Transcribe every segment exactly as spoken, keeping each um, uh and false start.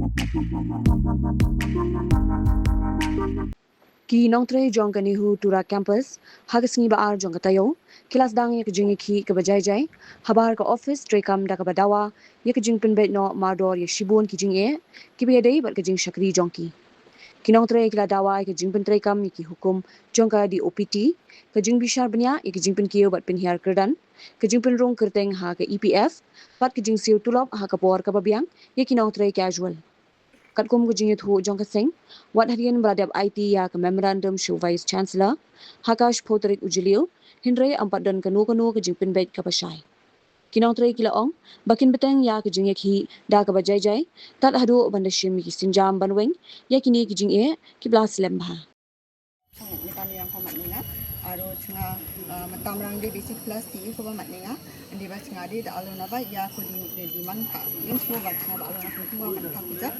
Ki Nongtrei jong ka NEHU Tura Campus, ha ka sngi ba ar jong ka taïew, ki la sdang ïa ka jingïakhih kaba jai jai, habar ka office treikam da kaba dawa ïa ka jingpynbeit noh mardor ïa shibun ki jingeh kiba ïadei bad ka jingshakri jong ki. Ki nongtrei ki la dawa ïa ka jingpyntreikam ïa ki hukum jong ka D O P T, ka jingbishar bniah ïa ka jingpynkiew bad pynhiar kyrdan, ka jingpynrung kyrteng ha ka E P F, bad ka jingsiew tulop ha ka por kaba biang ïa ki nongtrei casual. Katkum ka jingïathuh jong ka seng, wat hadien ba la dep aiti ïa ka memorandum sha u Vice Chancellor ha ka shiphew tarik u Jylliew, hynrei ym pat don kano kano ka jingpynbeit kaba shai. Ki nongtrei ki la ong ba kin bteng ïa ka jingïakhih da kaba jai jai tad haduh ban da shim ïa ki sienjam ban weng ïa kine ki jingeh kiba la slem bha. Chang·e kanirangko man·enga. Aro changa, ah, mitamrangde basic class D E koba man·enga. Indiba changade da·alonaba iako di-, de-, demand ka-, densmoba changa da·alona kongkongba man·pakuja.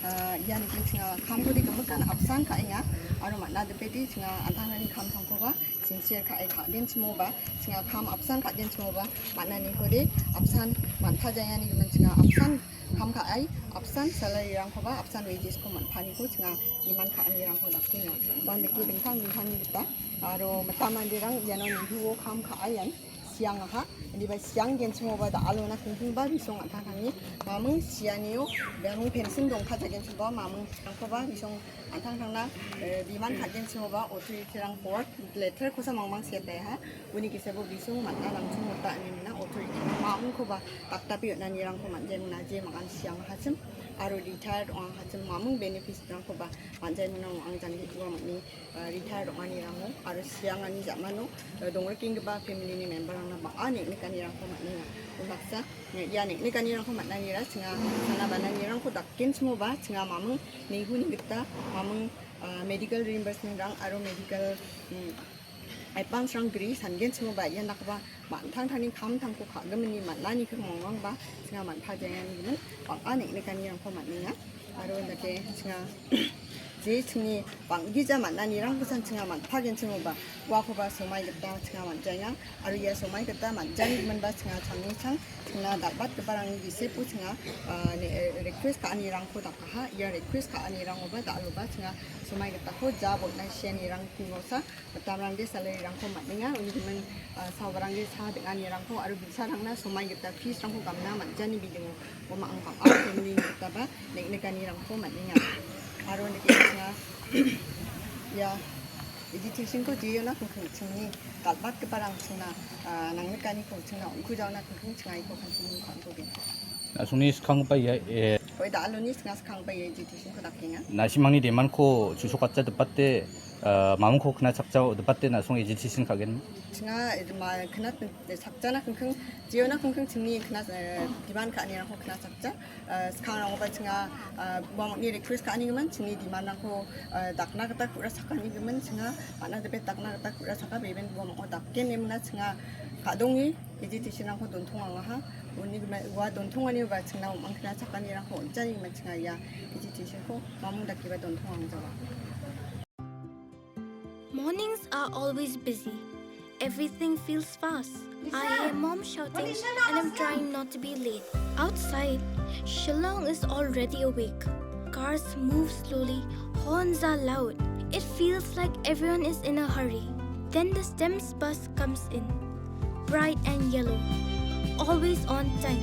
Ah, ianiko changa kamkode gimikan apsan ka·enga. Aro man·a dipede changa an·tangtangni kamtangkoba sincere ka·e ka-, densmoba changa kam apsan ka-, densmoba man·anikode apsan man·pajaengani gimin changa apsan kam ka·ai, apsan salary-rangkoba, apsan wages-ko man·paniko changa demand ka·anirangko dakenga. Uandake dingtang dingtangni gita, aro mitam manderang iano NEHU-o kam ka·aian siangaha. Indiba siang genchimoba da·alona kongkongba bisong an·tangtangni mamung sianio, mamung pension dongpajagenchimoba mamung siangkoba bisong an·tangtangna, eh, demand ka·genchimoba authority-rang board letter-kosa mangmang seataiha. Uni gisebo bisong man·a nangchongmota ine mina authority-rang mamungkoba dakdape on·anirangko man·jai mona je mangan siangahachim aro retired ong·ahachim mamung benefits-rangkoba man·jai mona ong·a janggi ua mangni, eh, retired ong·anirango aro siangani ja·mano, eh, dongrikenggipa family-ni member-rangna bang·a neng·nikanirangko man·enga. Unbaksa, eh, ia neng·nikanirangko man·anira changa sana bananirangko dakgenchimoba changa mamung NEHU-ni gita mamung, ah, medical reimbursement-rang aro medical, mm, advance-rang gri sangenchimoba ian dakgipa man·tangtangni kamtangko ka·giminni man·ani kingmongrangba changa man·pajaengani gimin bang·a neng·nikanirangko man·enga. Aro indake changa je chingni bang·gija man·anirangkosan changa man·pagenchimoba uakoba somai gita changa man·jaenga. Aro ia somai gita man·jani giminba changa changni chang chingna dal·batgiparangni gisepo changa, ah, ne-, eh, request ka·anirangko dakaha. Ia request ka·anirangoba dal·oba changa somai gitako ja botna sianirang tingosa mitamrangde salary-rangko man·enga. Uni gimin, ah, sawarangde cha ding·anirangko aro bi·sarangna somai gita fees-rangko gamna man·jani bidingo uamang bang·a family-ni gitaba neng·nikanirangko man·enga. Aro nike changa ia agitation-ko jeona kongkong chingni dal·batgiparang chingna, ah, nangnikaniko chingna ong·kujaona kongkong chingaiko kanchingni ka·antogen. Na·songni skanggipa ia, eh, Oi, da·aloni chingna skanggipa ia agitation-ko dakenga. Na·simangni demand-ko chu·sokatja dipate, ah, mamungko knachakjao dipate na·song agitation ka·gen. Chingna, eh, ma-, knat-, eh, sakjana kongkong, jeona kongkong chingni knat-, eh, demand ka·anirangko knachakja. Ah, skangrangoba chinga, ah, uamangni request ka·anigimin chingni demand-rangko, ah, dakna gita ku·ra sakanigimin chinga, man·a debet dakna gita ku·ra saka beben uamango dake nemna chinga ka·donge agitation-rangko dontongangaha. Uni gima ua dontonganioba chingna om·angkna chakanirangko on·janigimin chinga ia agitation-ko mamung dakeba dontongangjawa. Mornings are always busy. Everything feels fast. I hear mom shouting and I'm trying not to be late. Outside, Shillong is already awake. Cars move slowly, horns are loud. It feels like everyone is in a hurry. Then the STEMS bus comes in. Bright and yellow. Always on time.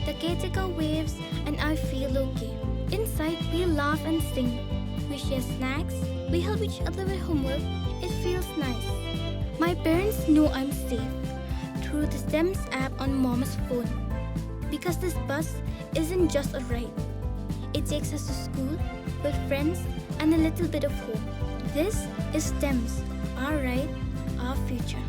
The caretaker waves and I feel okay. Inside, we laugh and sing. We share snacks. We help each other with homework. It feels nice. My parents know I'm safe through the STEMS app on Mom's phone. Because this bus isn't just a ride. It takes us to school, with friends, and a little bit of home. This is STEMS, our ride, our future.